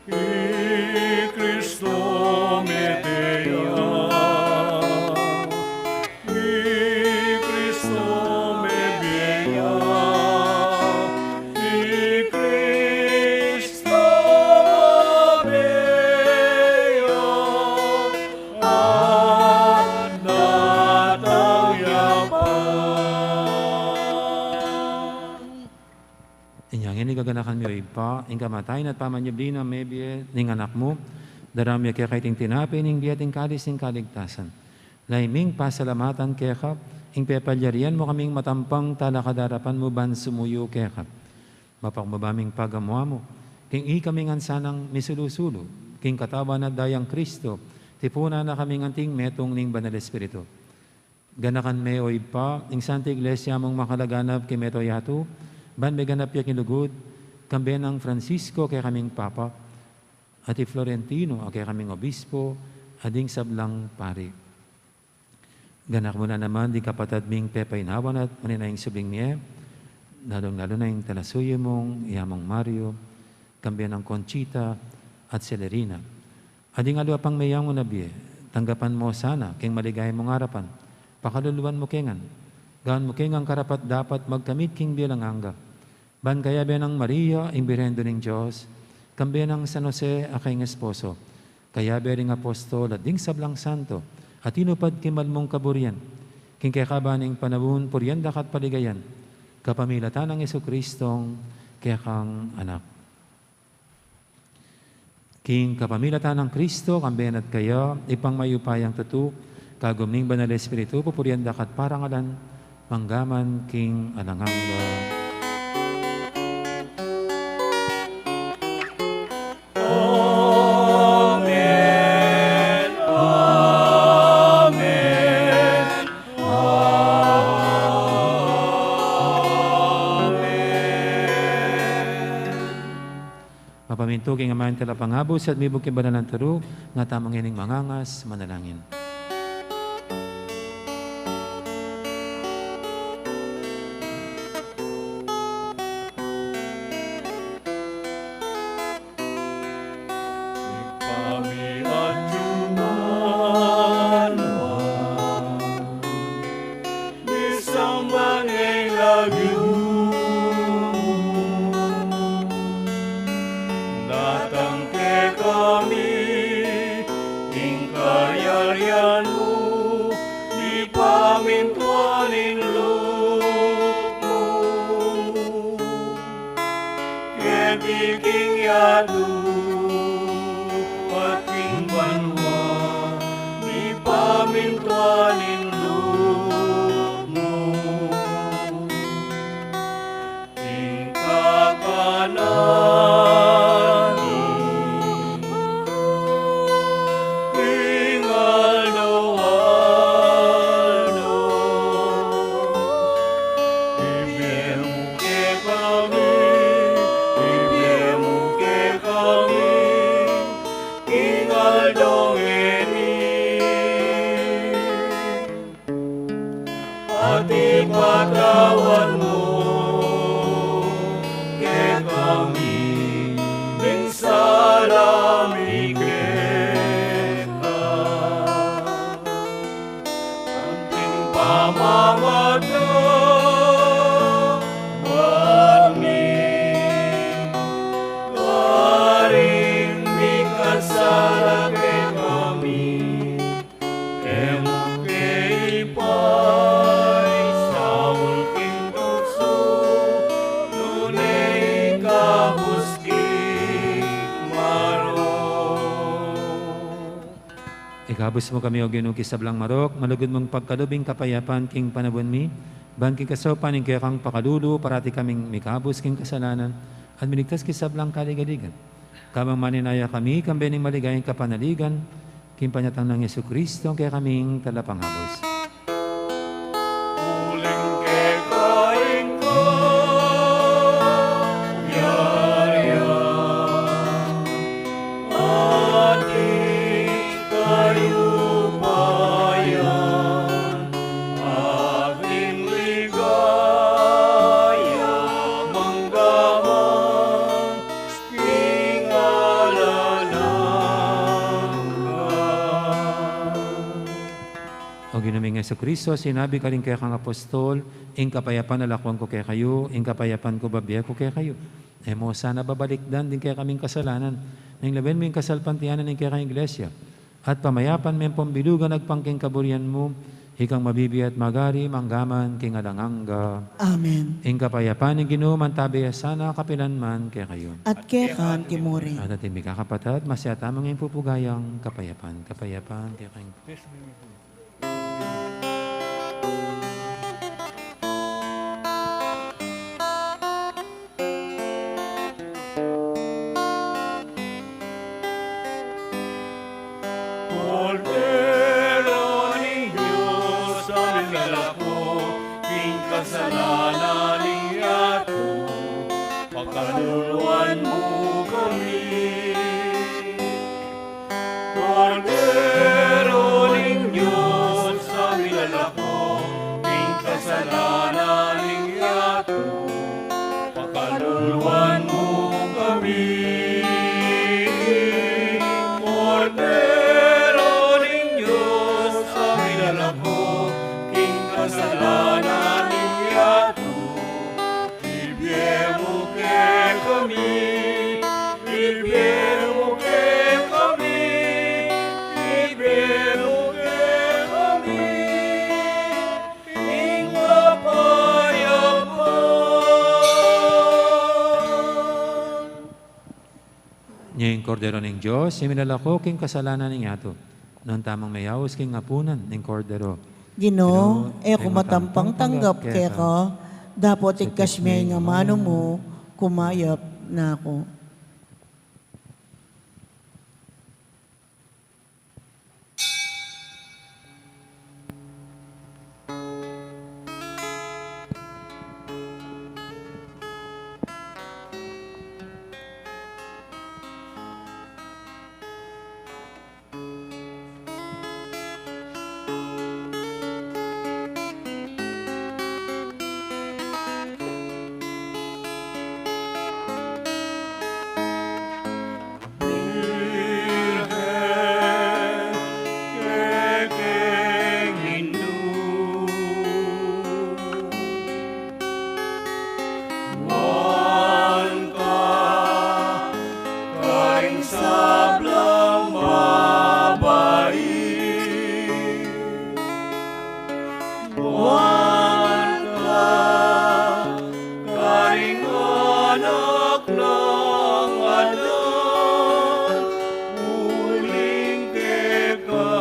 I Kristo mete ya. I Kristo mebie ya, i Kristo mebie ya, at datang ya pa. Inya ngeni gaganakan mi, O Ibpa, ing kamatayan at pamanyubli nang mebie ning Anak mu, daraun mi keka iting tinape ning bie at ing kalis ning kaligtasan. Lalu ming pasalamatan keka, ing pepalyarian mu kaming matampang talakad king arapan mu ban sumuyu keka. Mapakubad ming pagamu-amu king ikami ngan sanang misulu-sulu king katawan at dayang Kristo, tipunan na kaming anting metung ning Banal Espiritu. Ganakan me, O Ibpa, ing Santa Iglesia mung makalaganap king mabilug a yatu, ban meganap ya king lugud, kambe nang Francisco a kekaming Papa, at i Florentino a kekaming Obispo, at ding sablang pari. Ganakan mu na naman ding kapatad ming pepainawan at manenaya ing subling mie, lalung-lalu na ing talasuyu mung i Among Mario, kambe nang Conchita at Celerina. At ding aliwa pang meyangu na bie, tanggapan mu sana king maligaya mung arapan, pakaluluan mu ke ngan, gawan mu ke ngan karapat-dapat magkamit king bie alang angga. Ban kayabe nang Maria, ing Birhen Indu ning Dios, kambe nang San Jose a kayang esposo, kayabe ring apostol at ding sablang santo a tinupad king mal mung kaburian, king kekaban ning panaun purian da ka at paligayan, kapamilatan nang Jesucristong kekang Anak. King kapamilatan nang Kristo, kambe na at kaya, Ibpang mayupayang tutu, kagum ning Banal Espiritu, pupurian da ka at parangalan, mangga man king alang angga. Amen. Amen. Amen. Mapamintu king Ama, ing Talapangabus, at mibug king banal a turu, nga tamu ngening mangangas, manalangin. Ipamiat yu man, misamban ing lagyu mu. Datang kekami ing kayarian mu, mipamintuan ing lub mu keti king yatu at king banua, mipamintuan ing lub mu. Ing kakanan mi king aldo-aldo, ibie mu kekami, ibie mu kekami Ikabus mu kami, O Ginu, king sablang marok, malugud mung pagkalub ing kapayapan king panaun mi, ban king kasaupan ning kekang pakalulu, parati kaming mikabus king kasalanan, at miligtas king sablang kaligaligan. Kabang maninaya kami, kambe ning maligayang kapanaligan, king panyatang nang Jesucristo, kekaming talapangabus. Uling keka ing kayarian, at ing kayupayan, at ing ligaya mangga man king alang angga. O Ginu ming Jesucristo, sinabi mu karing kekang apostol, "Ing kapayapan lalakwan ku kekayu, ing kapayapan ku bibie ku kekayu." E mu sana babalikdan ding kekaming kasalanan, nune lawen mu ing kasalpantayanan ning kekang Iglesia, at pamayapan me ampong bilugan agpang king kaburian mu, ikang mabibie at magari mangga man king alang angga. Amen. Ing kapayapan ning Ginu mantabe ya sana kapilan man kekayu. At keka mu rin. At ating mikakapatad, masabi tamu ing pupugayang kapayapan, kapayapan kekayu. Kordero ning Dios, a milalako king kasalanan ning yatu, pakaluluan mu kami. Kordero ning Dios, a milalako king kasalanan ning yatu, pakaluluan mu kami. Kordero ning Dios, a milalako king kasalanan ning yatu, ibie mu kekami, ibie mu kekami, ibie mu kekami ing kapayapan. Nya ing Kordero ning Dios, a milalako king kasalanan ning yatu. Nuan tamung meyaus king apunan ning Kordero. Ginu, e ku matampang tanggap keka, dapot ikkas me ing amanu mu, kumayap na ku. Virgen, kekeng Indu, nuan ka karing sablang babai. Nuan ka karing anak nang Adan, uling keka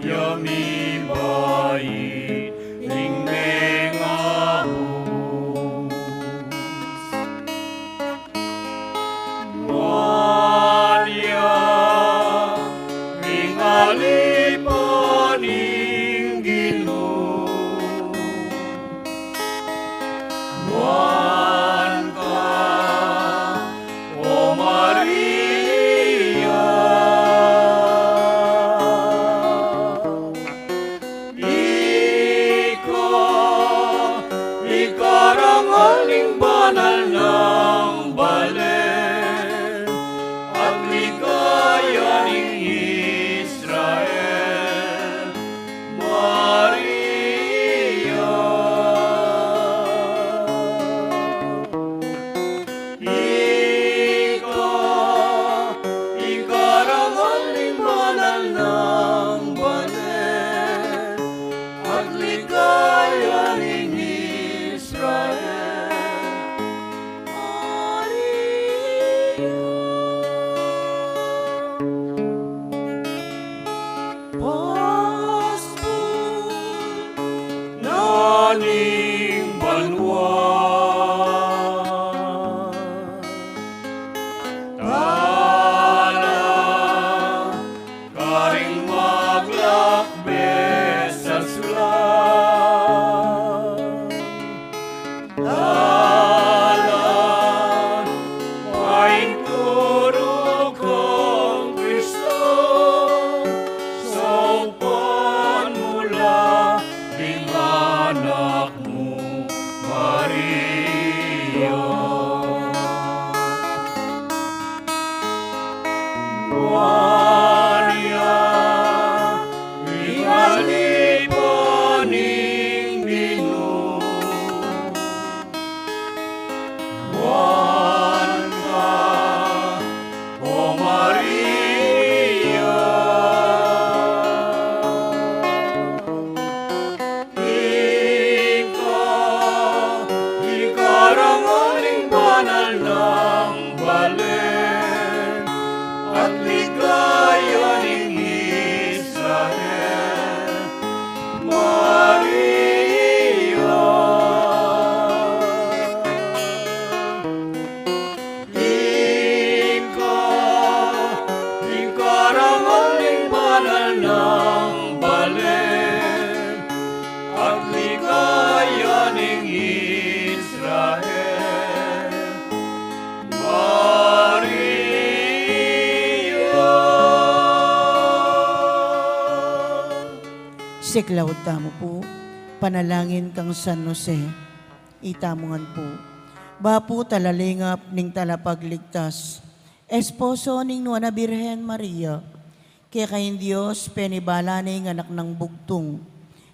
ya mibait ing mengabus. Nuan ya ring alipan ning Ginu. Nuan ka, O Maria. Ika ing karangal ning banal nang bale, at ligaya ning Israel, Maria. Ika ing karangal ning banal nang bale, at ligaya ning Israel, Siklaud tamu pu, panalangin kang San Jose. Itamu ngan pu. Bapu talalingap ning talapagligtas, esposo ning Nuan a Birhen Maria, keka ing Dios penibala ne ing anak nang bugtung,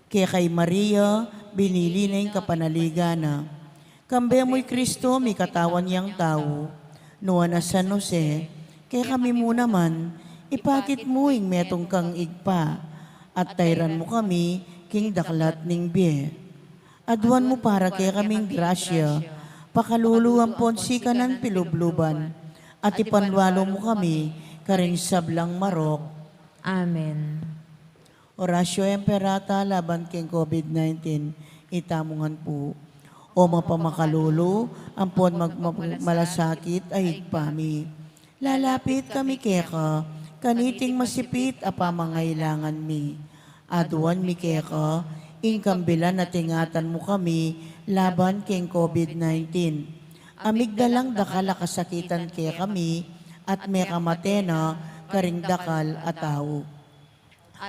keka i Maria binili ne ing kapanaligan na. Kambe mu i Kristo mikatawan yang tau. Nuan a San Jose, kekami mu naman ipakit mu ing metung kang Ibpa, at tairan mu kami king daklat ning bie. Aduan mu para kekami ing grasya, pakalulu ampon sikanan pilubluban, at ipanlualu mu kami karing sablang marok. Amen. Oratio Imperata laban king COVID nineteen, itamu ngan pu. O mapamakalulu ampon magmamalasakit a Ibpa mi, lalapit kami keka kaniting masipit a pamangailangan mi. Aduan mi keka ing kambilan at ingatan mu kami laban king COVID nineteen. A migdalang dakal a kasakitan kekami at mekamate na karing dakal a tau.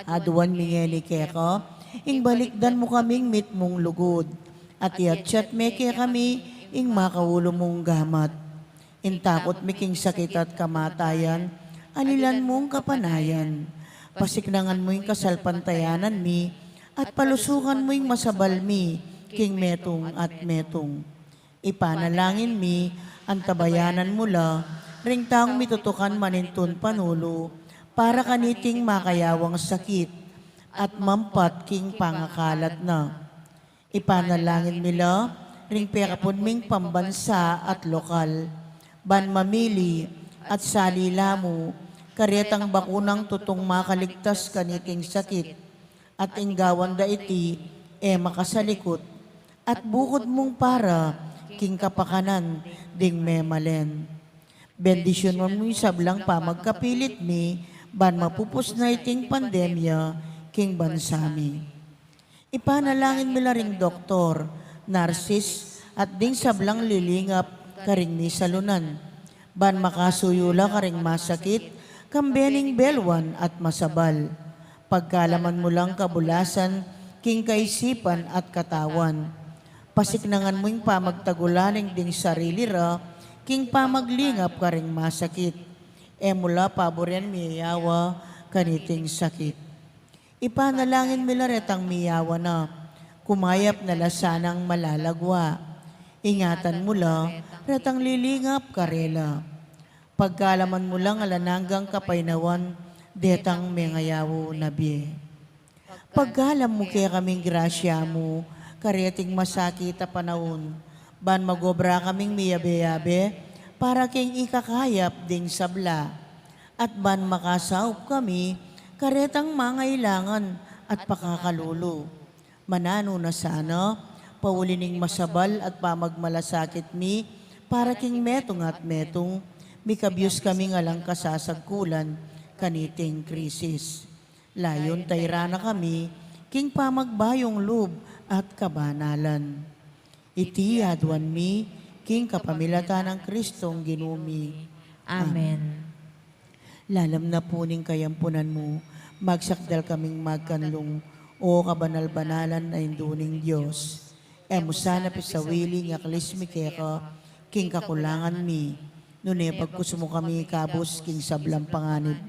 Aduan mi ngeni keka ing balikdan mu kaming mitmung lugud, at iatsat me kekami ing makaulu mung gamat. Ing takut mi king sakit at kamatayan, alilan mung kapanayan. Pasiknangan mu ing kasalpantayanan mi, at palusukan mu ing masabal mi king metung at metung. Ipanalangin mi, antabayanan mu la ring taung mitutukan manintun panulu para kaniting makayawang sakit at mampat king pangakalat na. Ipanalangin mi la ring pekapun ming pambansa at lokal, ban mamili at sali la mu karetang bakunang tutung makaligtas kaniting sakit, at ing gawan da iti e makasalikut, at bukud mung para king kapakanan ding memalen. Bendisyunan mu ing sablang pamagkapilit mi ban mapupus na iting pandemya king bansa mi. Ipanalangin mi la ring doktor, narsis, at ding sablang lilingap karing misalunan, ban makasuyu la karing masakit, kambe ning belwan at masabal. Pagkalaman mu lang kabulasan king kaisipan at katawan. Pasiknangan mu ing pamagtagulaling ding sarili ra king pamaglingap karing masakit. E mu la paburen miyayawa kaniting sakit. Ipanalangin mi la retang miyawa na, kumayap na la sanang malalagwa. Ingatan mu la retang lilingap karela. Pagkalaman mu lang alang anggang kapaynawan detang mengayaw na bie. Pagkalam mu kekaming grasya mu kareting masakit a panaun, ban magobra kaming miyabe-yabe para king ikakayap ding sabla, at ban makasaup kami karetang mangailangan at pakakalulu. Mananu na sana, pauli ning masabal at pamagmalasakit mi para king metung at metung, mikabyus kaming alang kasasagkulan kaniting krisis. Layun tairan na kami king pamagbayung lub at kabanalan. Iti aduan mi king kapamilatan nang Kristong Ginu mi. Amen. Lalam na pu ning kayampunan mu, magsakdal kaming magkanlung, O kabanal-banalan a Indu ning Dios. E mu sana pisawili ing aklis mi keka king kakulangan mi, nune bagkus mu kami ikabus king sablang panganib,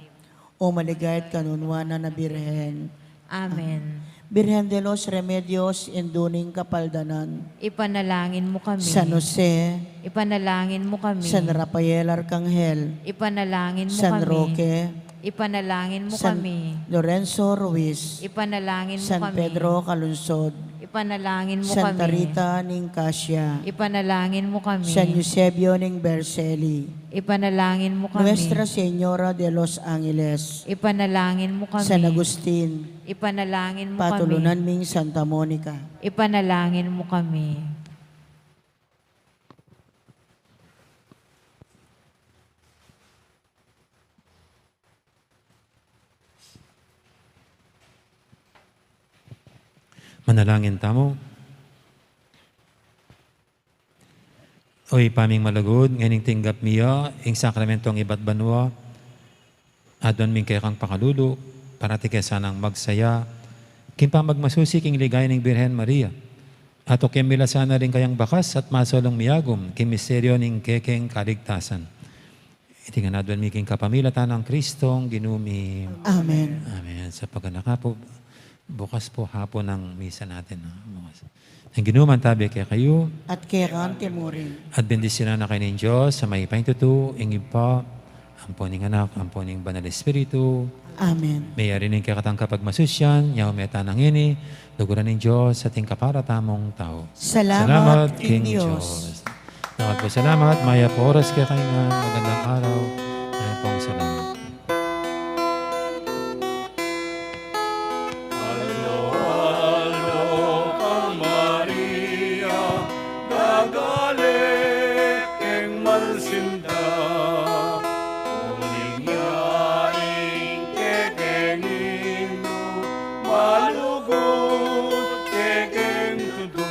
O maligaya at kanunuanan a Birhen. Amen. Birhen de los Remedios, Indu ning Kapaldanan. Ipanalangin mu kami. San Jose. Ipanalangin mu kami. San Rafael Arkanghel. Ipanalangin mu kami. San Roque. Ipanalangin mu kami. San Lorenzo Ruiz. Ipanalangin mu kami. San Pedro Calungsod. Ipanalangin mu kami. Santa Rita ning Casia. Ipanalangin mu kami. San Eusebio ning Vercelli. Ipanalangin mu kami. Nuestra Señora de los Angeles. Ipanalangin mu kami. San Agustin. Ipanalangin mu kami. Patulunan ming Santa Monica. Ipanalangin mu kami. Manalangin tamu. O Ibpa ming malugud, ngening tinggap mi ya ing sakramentong ibat banua, aduan mi kekang pakalulu, parati ke sanang magsaya, King pamagmasusi king ligaya ning Birhen Maria, ato keng milasan na ring kayang bakas at masalung miyagum king misteryo ning kekeng kaligtasan. Iti ngan aduan mi king kapamilatan nang Kristong Ginu mi. Amen. Amen. Sa paganakan pu, bukas pu hapun ing misa natin, ha? Bukas. Ing Ginu mantabi kekayu. At keka mu rin. At bendisyunan na kayu ning Dios a mayupayang tutu, ing Ibpa, ampo ning Anak, ampo ning Banal Espiritu. Amen. Meyari ne ing kekatang kapagmasusian, yaun me tana ngeni, luguran ning Dios at ing kapara tamung tau. Salamat king Dios. Salamat pu, salamat, mayap a oras kekayu ngan, magandang araw, mayap pung salamat. Alo, alo, kang Maria, gagale keng mal sinta, uling ya ing kekeng Indu, malugud kekeng tutu,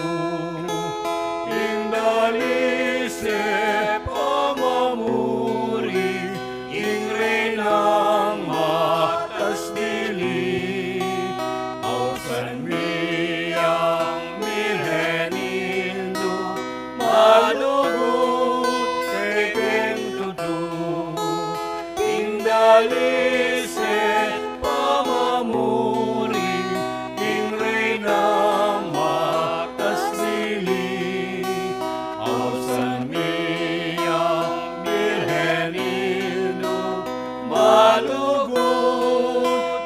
ing dalise pamamuri, ing Reynang matas dili, ausan mi yang Birhen Indu, malugud kekeng tutu, ing dalise pamamuri, ing Reynang matas dili, ausan mi yang Birhen Indu, malugud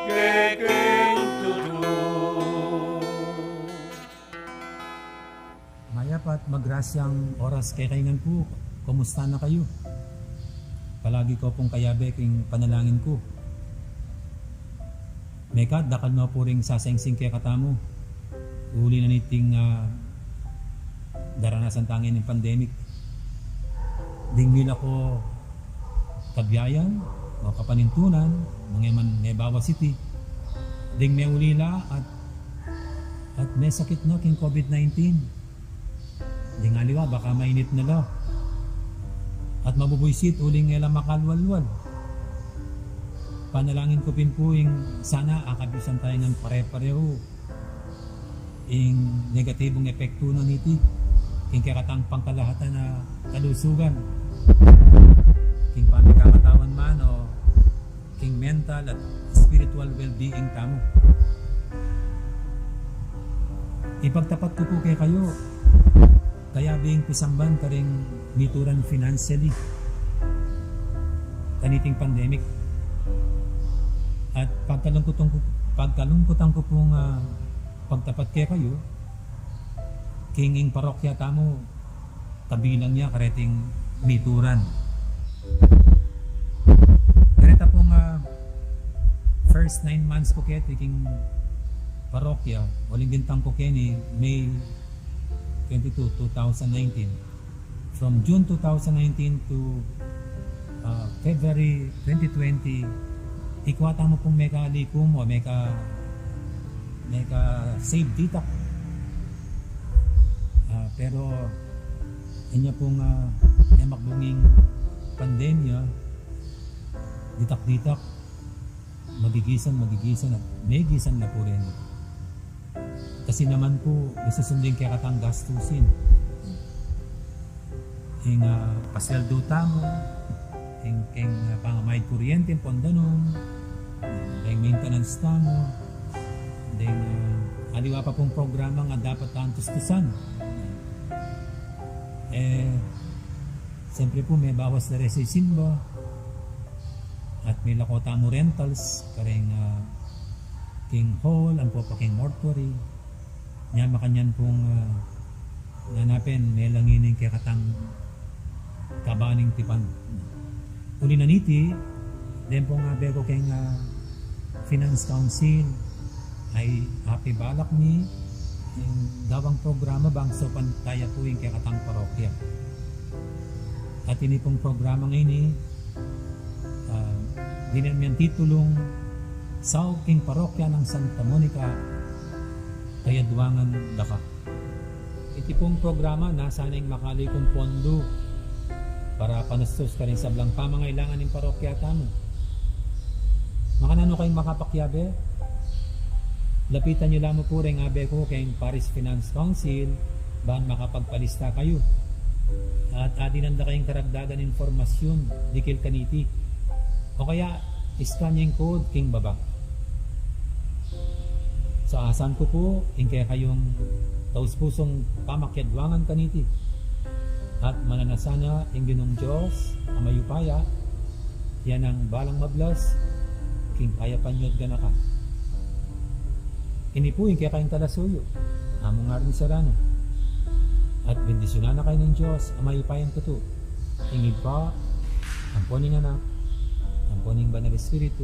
kekeng tutu. Mayap at magrasyang oras kekayu ngan pu. Kumusta na kayu? Palagi ko pung kayabe king panalangin ku. Mekad dakal no pu ring sasangsing kekatamu uli na niting, ah, daranasan tang pandemic. Ding mila ko kabiayan o kapanintunan, mangeman mebawas iti. Ding meulila at, at mesakit no king COVID nineteen. Ding aliwa, baka mainit na la. At mabubuisit uling e la makalwalwal. Panalangin ku pin pu ing sana akabisan tayu ngan pare-parehu ing negatibung epektu na niti king kekatang pangkalahatan a kalusugan, king pamikakatawan man o king mental at spiritual well-being tamu. Ipagtapat ku pu kekayu, kayabe ing pisamban karing mituran financially kaniting pandemic. At pagkalungkutan ku, pagkalungkutan ku pung, ah, pagtapat kekayu, king ing parokya tamu, kabilang ya kareting mituran. Kareta pung, ah, first nine months ku keti king parokya, uling bintang ku keni May twenty-two, two thousand nineteen. From June two thousand nineteen to, ah, February twenty twenty, ikwa tamu pung mekalikum o meka, meka-save ditak. Ah, pero inya pung, ah, memakbung ing pandemya, ditak-ditak, magigisan, magigisan, at megisan na pu reni. Kasi naman pu, isusundu ing kekatang gastusin. Ing, ah, pasweldu tamu, ing, ing, ah, pangamayad kuryente, ampon danum, ing maintenance tamu, ding, ah, aliwa pa pung programa nga dapat tang tustusan. E, siyempre pu, mebawas la reng sisimba, at melako tamu rentals, karing, ah, king hall, ampo pa king mortuary. Nya makanyan pung, ah, nanu pin, melangin ing kekatang kabaning tipan. Uli na niti, deng pung abe ku keng, ah, Finance Council, ay apibalak mi ing gawang programa bang saupan taya pu ing kekatang parokya. At ini pung programa ngeni, ah, dinan mi yang titulung Saup king Parokya nang Santa Monica, Kayadwangan, Daka. Iti pung programa, nasa na ing makalikum pondo para panustus karing sablang pamangailangan ning parokya tamu. Makananu kayung makapakiabe? Lapitan yu la mu pu ring abe ku keng Parish Finance Council ban makapagpalista kayu. At adinan da kayung karagdagan impormasyun dikil kaniti. O kaya, scan yu ing code king baba. So, asahan ku pu ing kekayung taus-pusung pamakiadwangan kaniti. At mananu sana ing Ginung Dios a mayupaya, ya ing balang mablas king kayapan yu at ganaka. Ini pu ing kekayung talasuyu, Among Arnie Serrano. At bendisyunan na kayu ning Dios a mayupayang tutu, ing Ibpa, ampo ning Anak, ampo ning Banal Espiritu.